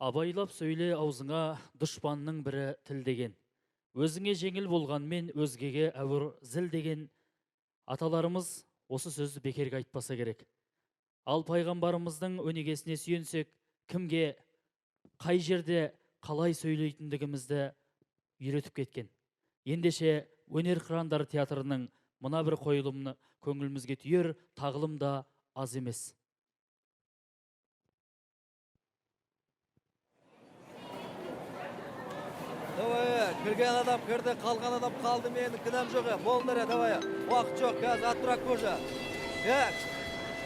Абайлап сөйле аузыңа, дұшпанның бірі тіл деген. Өзіңе жеңіл болғанмен өзгеге ауыр зіл деген аталарымыз осы сөзді бекерге айтпаса керек. Ал пайғамбарымыздың өнегесіне сүйенсек, кімге, қай жерде, қалай сөйлейтіндігімізді үйретіп кеткен. Ендеше өнер қырандары театрының мына бір қойылымны көңілімізге түйер тағылым да аз емес. Давай, кірген адам кірді, қалған адам қалды, менің кінәм жоқ. Болыңдар, давай, уақыт жоқ, қазір аттырақ кожа. Так,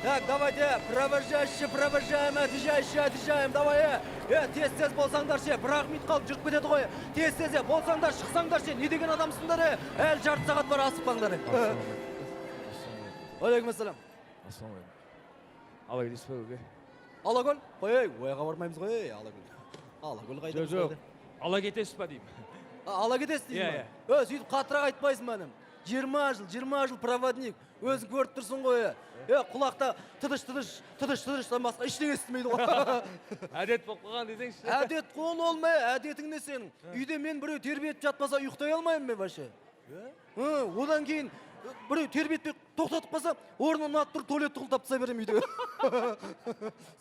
так, давайте, провожающий, провожаем, отъезжающий, отъезжаем, давай, тез-тез болсаңдар ше, бір-ақ минут қалып жүріп кетеді ғой. Тез-тез, болсаңдар, шықсаңдар ше, не деген адамсыңдар, әлі жарты сағат бар, асықпаңдар. Алейкум ассалам. Ассалаумағалейкум. Ала кетесіз бе, көке? Алакөл? Қой, ойға бармаймыз ғой, Алакөл. Алакөл қайда? Жоқ, жоқ. Ала кетесіз ба деймін. Ала кетесіз дейсің Иә, ба? Сөйтіп қаттырақ айтпайсың ба, інім? 20 жыл, 20 жыл проводник. Өзің көріп тұрсың ғой. Құлақта тыдыш, тыдыш, тыдыш, тыдыштан басқа ештеңе естімейді ғой. Әдет болып қалған десеңші. Әдет қол ол ма? Әдетің не сенің? Үйде мен біреу тербетіп жатпаса ұйықтай алмаймын мен вообще. Одан кейін біреу тербетпей тоқтатып қалса, орнынан атып тұрып туалетті құлтап тастай беремін үйде.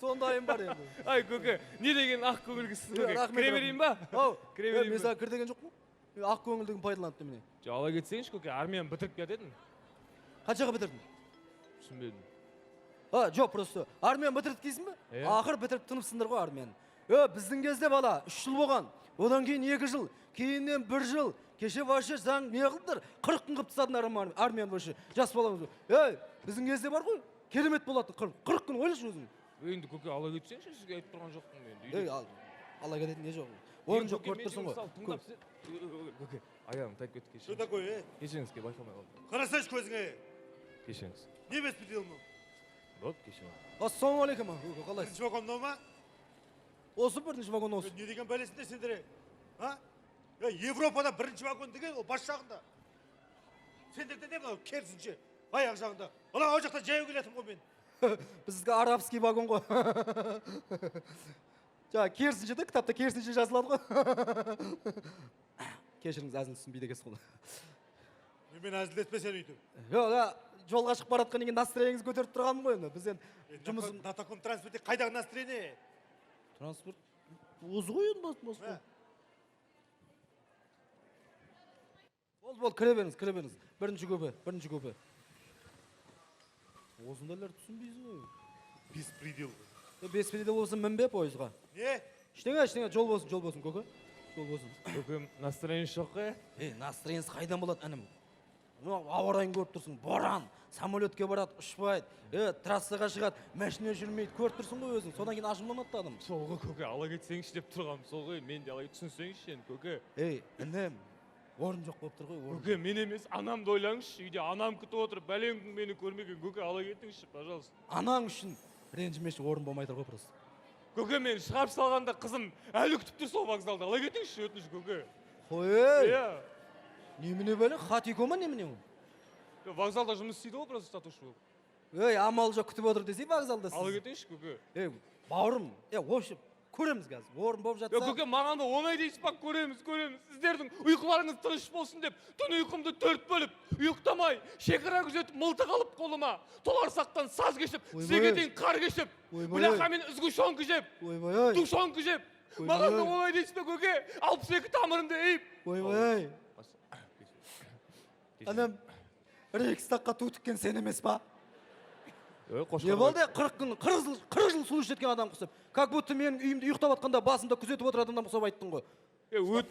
Сондайым бар енді. Ай, көке, не деген ақ көңіл кісісің, көке. Рахмет, Кіре берейін ба? Ау, Кіре берейін мен ба? саған кір деген жоқпын. Ақ көңілдігін пайдаланып немене. Жоқ, ала кетсеңші, көке, армияны бітіріп келіп едім. Қаншаға бітірдің? Түсінбедім. А, жоқ, просто армияны бітірдік дейсің бе? Иә. Ақыр бітіріп тыныпсыңдар ғой армияны. Біздің кезде бала 3 жыл болған. Одан кейін 2 жыл, кейіннен 1 жыл. Кеше вообще заң не қылдыңдар? 40 күн қылып тастадыңдар армияны вообще. Жас баламыз. Ей, біздің кезде бар ғой, керемет болатын 40 күн ойлашы өзің. Енді көке ала кетсеңші, сізге айтып тұрған жоқпын мен. Ей, ала кететін не жоқ? Орын жоқ, көріп тұрсың ғой. Тыңдап сен. Көке, аяғым тайып кетті, кешіріңіз. Что такое, е? Кешіріңіз, байқамай қалдым. Қарасайшы көзіңе. Кешіріңіз. Не беспредел мынау? Болды, кешіріңіз. Ассалаумағалейкум, көке, қалайсыз? Бірінші вагон мынау ма? Осы бірінші вагон осы. Не деген бәлесіңдер сендер, а? Европада бірінші вагон деген ол бас жағында. Сендерде не мынау керісінше, аяқ жағында. Ана ол жақта жаяу келатырмын ғой мен. Біздікі арабский вагон ғой. Жаңа керісінше де, кітапта керісінше жазылады ғой. Кешіріңіз, әзіл түсінбейді екенсіз ғой. Менімен әзілдеспе сен өйтіп. Жоқ, жолға шығып бара жатқаннан кейін настроениеңізді көтеріп тұрғаным ғой енді. Біз енді жұмыс На таком транспорте қайдағы настроение? Транспорт осы ғой енді, бас қой. Болды, болды, кіре беріңіз, кіре беріңіз. Бірінші көпе, бірінші көпе. Осындайлар түсінбейсің ғой. Беспредел. Беспредел болсын, мінбе пойызға. Не? Ештеңе, ештеңе, жол болсын, жол болсын, көке. Жол болсын. Көкем, настроениесі жоқ қой? Ей, настроениесі қайдан болады, інім? Мынау ауа райын көріп тұрсың, боран, самолетке барады, ұшпайды, трассаға шығады, машина жүрмейді, көріп тұрсың ғой өзің. Содан кейін ашуланады да адам. Сол ғой, көке, ала кетсеңші деп тұрғаным сол ғой, мен де ала түсінсеңізші енді, көке. Ей, інім, орын жоқ болып тұр ғой, орын. Көке, мен емес, анамды ойлаңызшы, үйде анам күтіп отыр, бәлен күн мені көрмеген, көке, ала кетіңізші, пожалуйста. Анаң үшін ренжімеші, орын болмай тұр ғой просто. Көке, мені шығарып салғанда қызым әлі күтіп тұр сол вокзалда, ала кетіңізші, өтініш, көке. Қой, ей. Иә. Немене бәле, хатико ма немене ол? Жоқ, вокзалда жұмыс істейді ғой, просто сатушы болып. Ей, амал жоқ күтіп отыр десей вокзалда сіз. Ала кетіңізші, көке. Ей, бауырым, в общем, көреміз қазір. Орын болып жатса. Көке, маған да оңай дейсіз ба, көреміз, көреміз. Сіздердің ұйқыларыңыз тыныш болсын деп, түн ұйқымды 4 бөліп, ұйықтамай, шекара күзетіп, мылтық алып қолыма, толарсақтан саз кешіп, тізеге дейін қар кешіп, бляха мен сгущенка жеп, душонка жеп. Маған да оңай дейсіз бе, көке? 62 тамырымды иіп. Ойбай. Інім, Рейхстагқа ту тіккен сен емес па? Ой, Не болды? 40 күн, 40 жыл, 40 жыл служить еткен адам құсап. Как будто менің үйімде ұйықтап жатқанда басымда күзетіп отыратын адам құсап айттың ғой.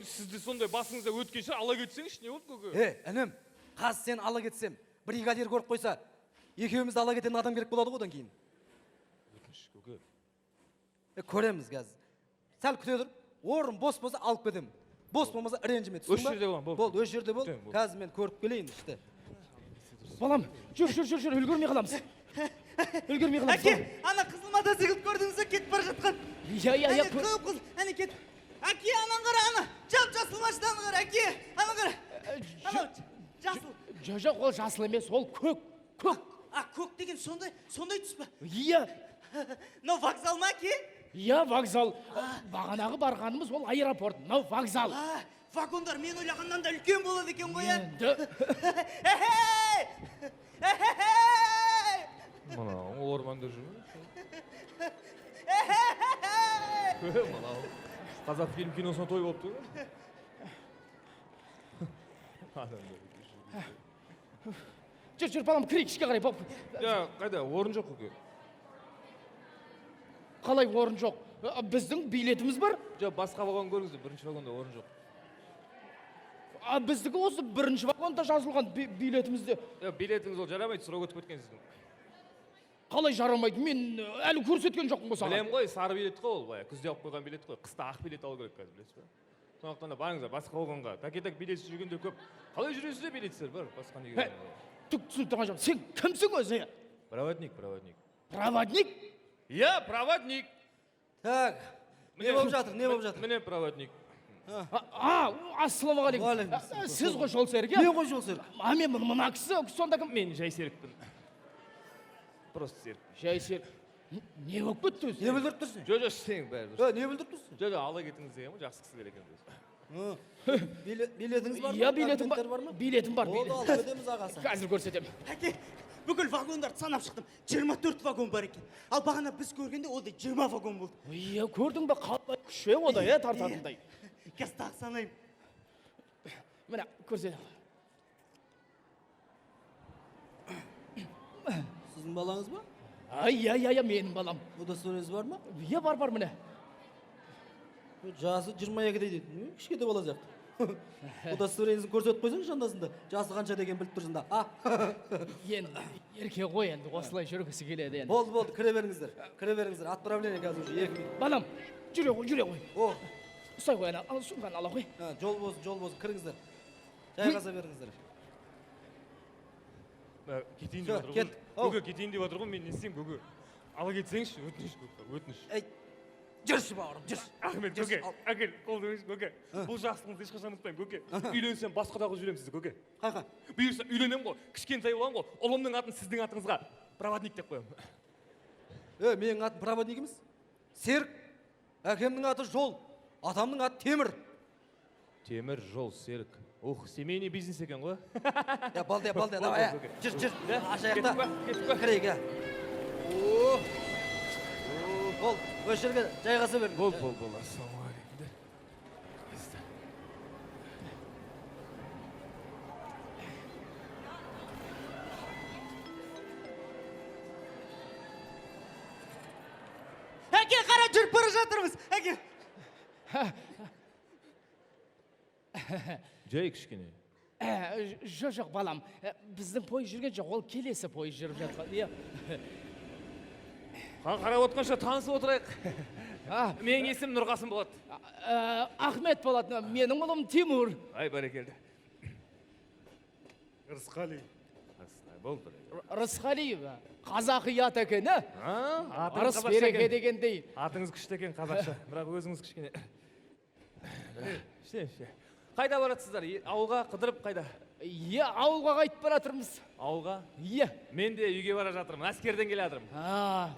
Сізді сондай басыңызда өткенше ала кетсеңізші, не болды, көке? Інім, қазір сен ала кетсем, бригадир көріп қойса, екеумізді ала кететін адам керек болады ғой одан кейін. Өтініш, көке. Көреміз қазір. Сәл күте тұр, орын бос болса алып кетемін. Бос болмаса ренжіме, түсіндің ба? Осы жерде боламын, болды. Болды, осы жерде бол. Күтемін, болды. Қазір мен көріп келейін ішті. Балам, жүр, жүр, жүр, жүр, үлгермей қаламыз. Үлгермей қаламыз. Әке, ана қызыл мотоцикл көрдіңіз бе, кетіп бара жатқан? Иә, иә, иә, Әне, қып-қызыл, әне кет. Әке, ананы қара, ана жап-жасыл машинаны қара, әке, ананы қара. Анау жасыл. Жоқ, жоқ, ол жасыл емес, ол көк, көк. А, көк деген сондай түс па? Иә. Мынау вокзал ма, әке? Иә, вокзал. Бағанағы барғанымыз ол аэропорт, мынау вокзал. Вагондар мен ойлағаннан да үлкен болады екен ғой, ә? Енді Мынау орманда жүр ме? Мынау қазақ фильм киносына той болыпты ғой. Адамдар. Жүр, жүр, балам, кірейік ішке қарай. Ja, қайда? Орын жоқ көке. Қалай орын жоқ? Біздің билетіміз бар. Жоқ, басқа вагон көріңіздер, бірінші вагонда орын жоқ. А біздікі осы бірінші вагонда жазылған билетімізде. Жоқ, билетіңіз ол жарамайды, срок өтіп кеткен сіздің. Қалай жарамайды? Мен әлі көрсеткен жоқпын ғой саған. Білемін ғой, сары билет қой ол, баяғы күзде алып қойған билет қой. Қыста ақ билет алу керек қазір, білесіз бе? Сондықтан да барыңыздар басқа вагонға. Так и так билетсіз жүргендер көп. Қалай жүресіздер билетсіздер? Бар, басқа неге? Түк түсініп тұрған жоқпын. Сен кімсің өзі? Проводник, проводник. Проводник? Иә, проводник. Так, не болып жатыр, не болып жатыр? Міне проводник. Ассалаумағалейкум. Уағалейкум. Сіз ғой Жолсерік, иә? Мен ғой Жолсерік. А мен мына кісі сонда кім? Мен жай серікпін. Просто серік. Жай серік. Не болып кетті өзі? Не бүлдіріп тұрсың? Жоқ, жоқ, сен бәрі дұрыс. Не бүлдіріп тұрсың? Жоқ, жоқ, ала кетіңіз деген ғой, жақсы кісілер екен өзі. Билетіңіз бар ма? Иә, билетім бар. Документтер бар ма? Билетім бар. Болды, алып кетеміз ағасы. Қазір көрсетемін. Әке, бүкіл вагондарды санап шықтым. 24 вагон бар екен. Ал бағана біз көргенде онда 20 вагон болды. Иә, көрдің бе, қалай күш онда, иә, тартатындай. Қазір тағы санаймын. Міне, көрсетемін. Сіздің балаңыз ба? Ай, иә, иә, иә, менің балам. Удостоверениесі бар ма? Иә, бар, бар, міне. Жасы 22-де дейді. Кішкентай бала сияқты. Удостоверениесін көрсетіп қойсаң жандасында. Жасы қанша деген біліп тұрсың да. А? Енді ерке ғой енді, осылай жүргісі келеді енді. Болды, болды, кіре беріңіздер. Кіре беріңіздер. Отправление қазір уже 2 минут. Балам, жүре ғой, жүре ғой. О. Ұстай ғой, ана сумканы ала ғой. Жол болсын, жол болсын, кіріңіздер. Жайғаса беріңіздер. Кетейін деп жатыр ғой. Көке, кетейін деп жатыр ғой, мен не істеймін, көке? Ала кетсеңізші, өтініш, көке, өтініш. Ей, жүрші бауырым, жүрші. Ахмет, көке, әкел, қолды беріңізші, көке. Бұл жақсылығыңызды ешқашан ұмытпаймын, көке. Үйленсем басқа да қылып жіберемін сізді, көке. Қайқа? Бұйырса үйленемін ғой, кішкентай боламын ғой, ұлымның атын сіздің атыңызға проводник деп қоямын. Менің атым проводник емес. Серік, әкемнің аты Жол, атамның аты Темір. Темір, Жол, Серік. Ух, семейный бизнес екен ғой. Я, балды, балды, давай, жүр, жүр. Аш аяқта. Кірейік, ә. Бол, осы жерге жайғаса беріңіз. Бол, бол, бол, ассалаумағалейкум. Әке, қара, жүріп бара жатырмыз. Әке. Жай кішкене. Жоқ, жоқ, балам, біздің пойыз жүрген жоқ, ол келесі пойыз жүріп жатқан. Иә. Қарап отқанша танысып отырайық. Менің есімім Нұрқасым болады. Ахмет болады, менің ұлым Тимур. Ай, бәрекелді. Рысқали. Болды. Рысқалиев, қазақи ат екен, ә? Атыңыз Ырыс береке дегендей. Атыңыз күшті екен қазақша, бірақ өзіңіз кішкене. Іште. Қайда баратсыздар? Ауылға қыдырып қайда? Иә, ауылға қайтып бара жатырмыз. Ауылға? Иә. Мен де үйге бара жатырмын, әскерден келе жатырмын.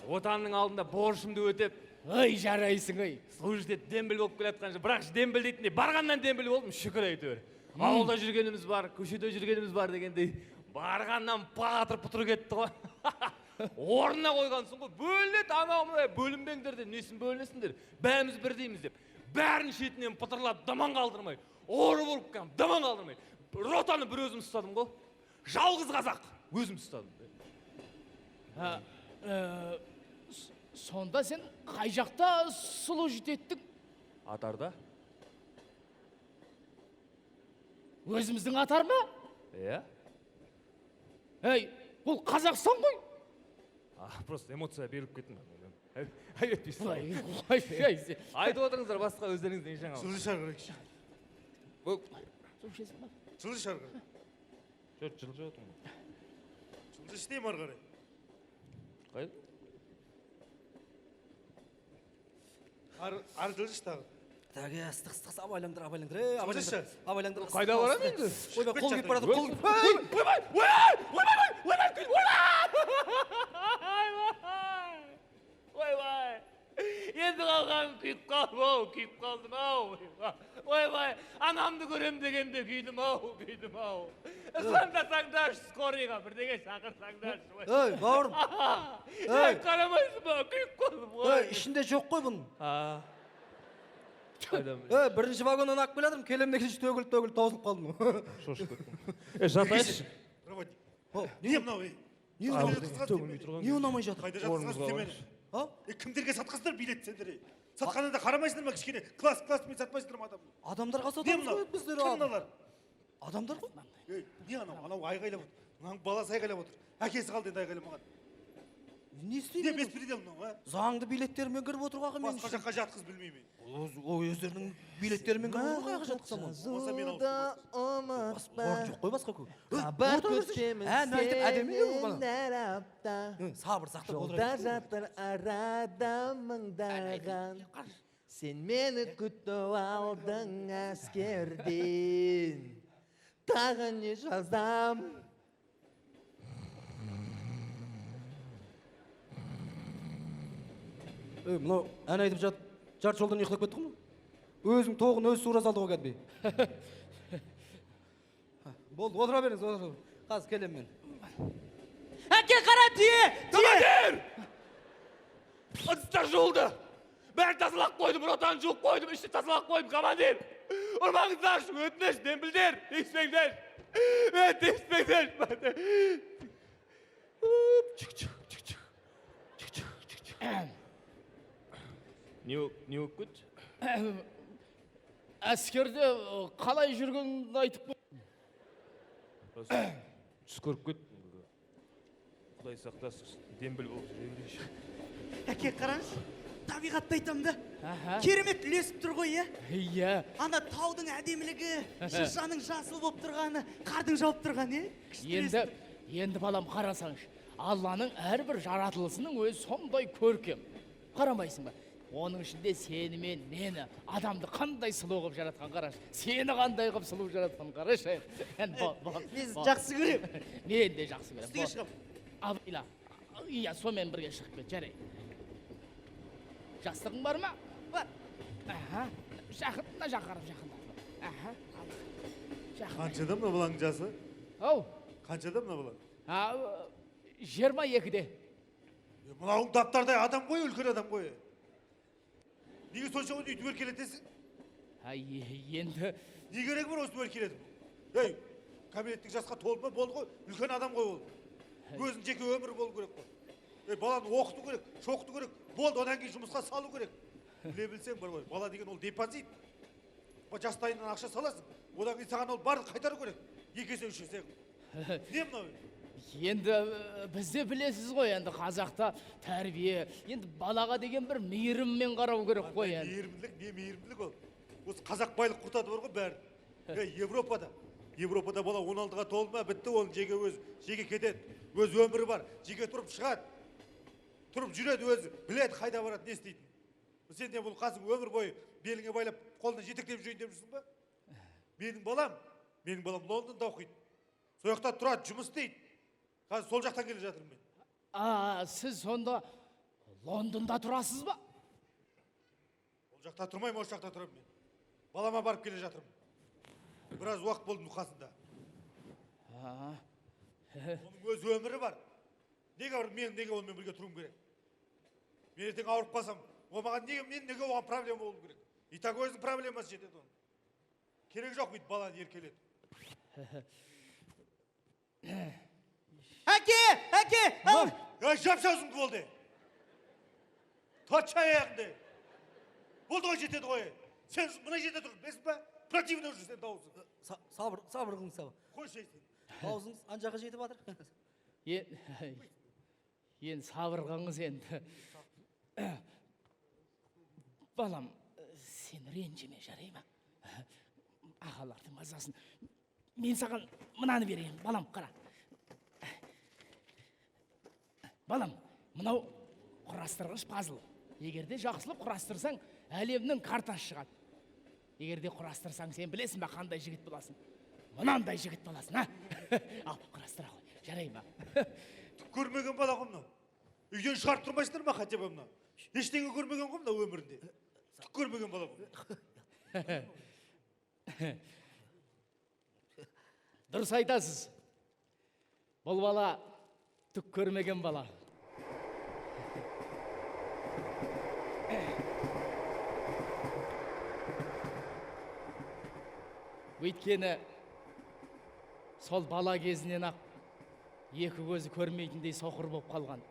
Отанның алдында борышымды өтеп. Ой, жарайсың, ой. Служить етіп дембіл болып келе жатқан, бірақ дембіл дейтіндей, барғаннан дембіл болдым, шүкір әйтеуір. Ауылда жүргеніміз бар, көшеде жүргеніміз бар дегендей, барғаннан патыр пұтыр кетті ғой. Орнына қойғансың ғой, бөлінеді анау мынау, бөлінбеңдер деп, несін бөлінесіңдер, бәріміз бірдейміз деп. Бәрін шетінен пытырлап, даман қалдырмай, ұрып ұрып кәдімгі даман қалдырмай. Ротаны бір өзім ұстадым ғой. Жалғыз қазақ, өзім ұстадым. Сонда сен қай жақта служить еттің? Атарда. Өзіміздің атар ма? Иә. Әй, ол Қазақстан ғой. Просто эмоция беріліп кеттім. Айып етпейсіз. Ой, ой, Айтып отырыңыздар, басқа өздеріңіз не жаңалық. Жылжы ары қарай. Бұл Жылжы ары қарай. Жоқ, жылжып отырмын. Жылжы істеймін ары қарай. Қай? Ары жылжы тағы. Так, ыстық, ыстық, абайлаңдар, абайлаңдар, абайлаңдар, абайлаңдар. Қайда барамын енді? Ойбай, қол күйіп барады, қол күйіп. Ойбай, ойбай, ойбай, ойбай, ойбай, ойбай. Енді Енді қалған күйіп қалдым ау, күйіп қалдым ау. Ойбай, анамды көрем дегенде күйдім ау, күйдім ау. Звондасаңдаршы скорыйға, бірдеңе шақырсаңдаршы. Ей, бауырым. Ей, қарамайсың ба, күйіп қалдым ғой. Ей, ішінде жоқ қой бұның. Ей, бірінші вагоннан алып келе жатырмын, келем дегенше төгіліп төгіліп таусылып қалдым. Шошып кеттім. Е, жатайыншы. Проводник. О, Не мынау, ей? Не Қайда ұнамай жатқызғансың төгілмей мені? тұрған Не ұнамай жатыр? Қайда жатқызғансың сен мені? А? Е, кімдерге сатқансыңдар билет сендер, ей? Сатқанда да қарамайсыңдар ма, кішкене класс классмен сатпайсыңдар ма адамды? Адамдарға Не сатамыз мынау? ғой біздер. Кім мыналар? Адамдар ғой. Ей, не анау? Анау айғайлап отыр. Мынаның баласы айғайлап отыр. Әкесі қалды енді айғайламаған. Не Не істеймін? беспредел мынау, а? Заңды билеттермен кіріп отыр ғой мен. Басқа жаққа жатқыз, білмеймін. Ол өздерінің билеттерімен кіріп отыр ғой, қаяққа жатқызсам оны? Болмаса мен ауыстырып Орын жоқ қой басқа көп. Хабар Отыра берсейші. күтемін Ән айтып әдемі ғой бала. сенен әр апта. Сабыр сақтап отыра Жолда берсейші. жатыр арада мыңдаған. Сен мені күтіп алдың әскерден. Тағы не жазам? Ей, мынау ән айтып жатып жарты жолдан ұйықтап кетті ғой. Өзінің тоғын өзі суыра салды ғой кәдімгідей. Болды, отыра беріңіз, отыра беріңіз. Қазір келемін мен. Әке, қара, түйе! Командир! Ыдыстар жуылды. Бәрін тазалап қойдым, ротаны жуып қойдым, ішті тазалап қойдым, командир. Ұрмаңыздаршы, өтініш, дембілдер, тиіспеңдер. Е, тиіспеңдер. Чик, чик, чик, чик. Чик, чик, чик, чик. Не болып кетті? Әскерде қалай жүргеніңді айтып қой. Түс көріп кеттім. Құдай сақтасын, дембіл болып жүре берейінші. Әке, қараңызшы, табиғатты айтамын да. Керемет үйлесіп тұр ғой, иә? Иә. Ана таудың әдемілігі, шыршаның жасыл болып тұрғаны, қардың жауып тұрғаны, иә? Күшті Енді, үйлесіп тұр. енді балам, қарасаңшы, Алланың әрбір жаратылысының өзі сондай көркем. Қарамайсың ба? Оның ішінде сені мен мені, адамды қандай сұлу қылып жаратқан қарашы. Сені қандай қылып сұлу жаратқан қарашы. Мен сізді жақсы көремін. Мен де жақсы көремін. Үстіге шығамын. Абайла. Иә, сонымен бірге шығып кет, жарайды. Жастығың бар ма? Бар. Аха. Жақын, мына жаққа қарап жақындат. Аха. Ал. Жақын. Қаншада мына баланың жасы? Ау. Қаншада мына бала? А, 22-де. Мынауың даптардай адам ғой, үлкен адам ғой. Неге сонша оны өйтіп еркелетесің? Ай, енді Не керегі бар осыны еркелетіп? Ей, кәмелеттік жасқа толды ма, болды ғой, үлкен адам ғой ол. Өзінің жеке өмірі болу керек қой. Ей, баланы оқыту керек, шоқыту керек, болды, одан кейін жұмысқа салу керек. Біле білсең бар ғой, бала деген ол депозит. Жастайынан ақша саласың, одан кейін саған ол барлық қайтару керек. 2 есе, 3 есе. Не мынау? Енді бізде білесіз ғой, енді қазақта тәрбие, енді балаға деген бір мейіріммен қарау керек қой енді. Мейірімділік, не мейірімділік ол? Осы қазақ байлық құртады бар ғой бәрін. Ей, Европада бала 16-ға толды ма, бітті, оның жеке өзі, жеке кетеді. Өз өмірі бар, жеке тұрып шығады. Тұрып жүреді өзі, біледі қайда барады, не істейтінін. Сен де бұл қазір өмір бойы беліңе байлап, қолына жетектеп жүрейін деп жүрсің ба? Менің балам Лондонда оқиды. Сол жақта тұрады, жұмыс істейді. Қазір сол жақтан келе жатырмын мен. А, сіз сонда Лондонда тұрасыз ба? Ол жақта тұрмаймын, осы жақта тұрамын мен. Балама барып келе жатырмын. Біраз уақыт болдым қасында. Оның өз өмірі бар. Неге бар, мен неге онымен бірге тұруым керек? Мен ертең ауырып қалсам, ол маған неге, мен неге оған проблема болуым керек? И так өзінің проблемасы жетеді оның. Керек жоқ бүйтіп баланы еркелетіп. Әке, әке, ал. Ей, жап аузыңды болды. Тотша аяғыңды. Болды ғой, жетеді ғой. Сен мына жерде тұр, білесің ба? Противно уже сен дауысың. Сабыр, сабыр қылыңыз, сабыр. Қойшы сен. Аузыңыз ан жаққа жетіп жатыр. Енді сабыр қылыңыз енді. Балам, сен ренжіме, жарай ма? Ағалардың мазасын. Мен саған мынаны берейін, балам, қара. Балам, мынау құрастырғыш пазл. Егер де жақсылап құрастырсаң, әлемнің картасы шығады. Егер де құрастырсаң, сен білесің бе қандай жігіт боласың? Мынандай жігіт боласың, а? Ал, құрастыра ғой, жарай ма? Түк көрмеген бала ғой мынау. Үйден шығарып тұрмайсыңдар ма хотя бы мынау? Ештеңе көрмеген ғой мына өмірінде. Түк көрмеген бала ғой. Дұрыс айтасыз. Бұл бала түк көрмеген бала. Өйткені сол бала кезінен ақ екі көзі көрмейтіндей соқыр болып қалған.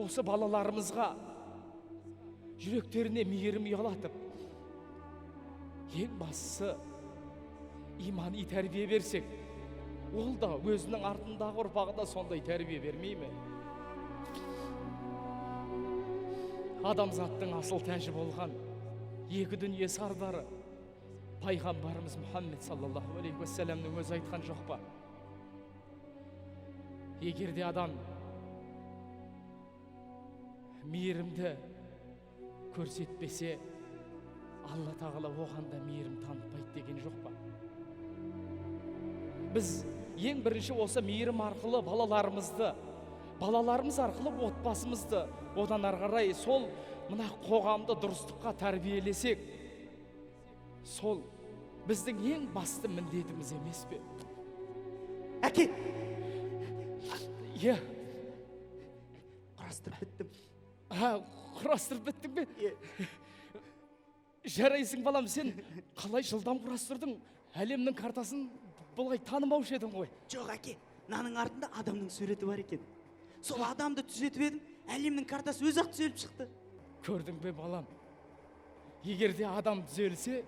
Осы балаларымызға жүректеріне мейірім ұялатып, ең бастысы Имани тәрбие берсек, ол да өзінің артындағы ұрпағына сондай тәрбие бермей ме? Адамзаттың асыл тәжі болған екі дүние сардары пайғамбарымыз Мұхаммед саллаллаху алейхи уассаламның өзі айтқан жоқ па? Егер де адам мейірімді көрсетпесе, Алла тағала оған да мейірім танытпайды деген жоқ па? Біз ең бірінші осы мейірім арқылы балаларымызды, балаларымыз арқылы отбасымызды, одан ары қарай сол мына қоғамды дұрыстыққа тәрбиелесек, сол біздің ең басты міндетіміз емес пе? Әке! Иә. Құрастырып біттім. Құрастырып біттің бе? Иә. Жарайсың, балам, сен қалай жылдам құрастырдың? Әлемнің картасын былай танымаушы едің ғой. Жоқ, әке, мынаның артында адамның суреті бар екен. Сол адамды түзетіп едім, әлемнің картасы өзі-ақ түзеліп шықты. Көрдің бе, балам? Егер де адам түзелсе,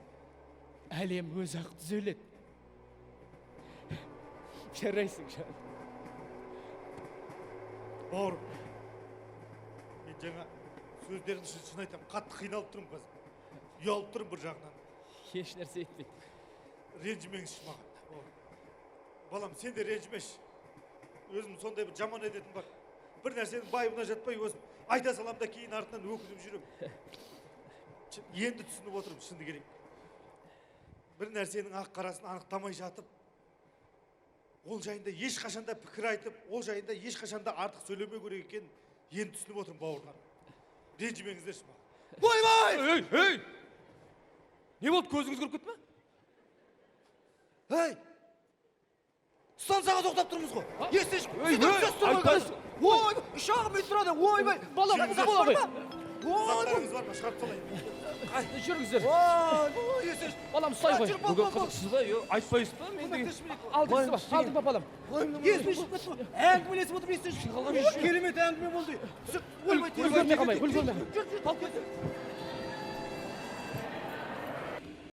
әлем өзі-ақ түзеледі. Жарайсың, жаным. Бауырым, мен жаңа сөздеріңді шын айтамын, қатты қиналып тұрмын қазір. Ұялып тұрмын бір жағынан. Еш нәрсе етпейді. Ренжімеңізші маған, бауырым. Балам, сен де ренжімеші. Өзім сондай бір жаман әдетім бар. Бір нәрсенің байыбына жатпай өзім айта саламын да кейін артынан өкініп жүремін. Енді түсініп отырмын, шыны керек. Бір нәрсенің ақ қарасын анықтамай жатып, ол жайында ешқашанда пікір айтып, ол жайында ешқашанда артық сөйлемеу керек екенін енді түсініп отырмын, бауырларым. Ренжімеңіздерші маған. Ойбай! Ей, ей! Не болды, көзіңіз көріп кетті ме? Ей! Станцияға тоқтап тұрмыз ғой. Естен Ей, ей, айтпайсың. Ой, үш-ақ минут тұрады. Ойбай! Балам, Жүріңіз, бола ғой. Ой, Заттарыңыз бар ма? Шығарып салайын. Жүріңіздер. ой, естен Балам, ұстай ғой. Жүр, бол, Бүгін бол, бол. қызықсыз ба? Айтпайсыз ба? Мен деген Алдыңыз ба? Алдың ба, балам? Естен шығып кетті ғой. Әңгімелесіп отырып естен шығып. Керемет әңгіме болды. Ойбай, Үлгермей қалмай, үлгермей. Жүр, жүр, алып кет.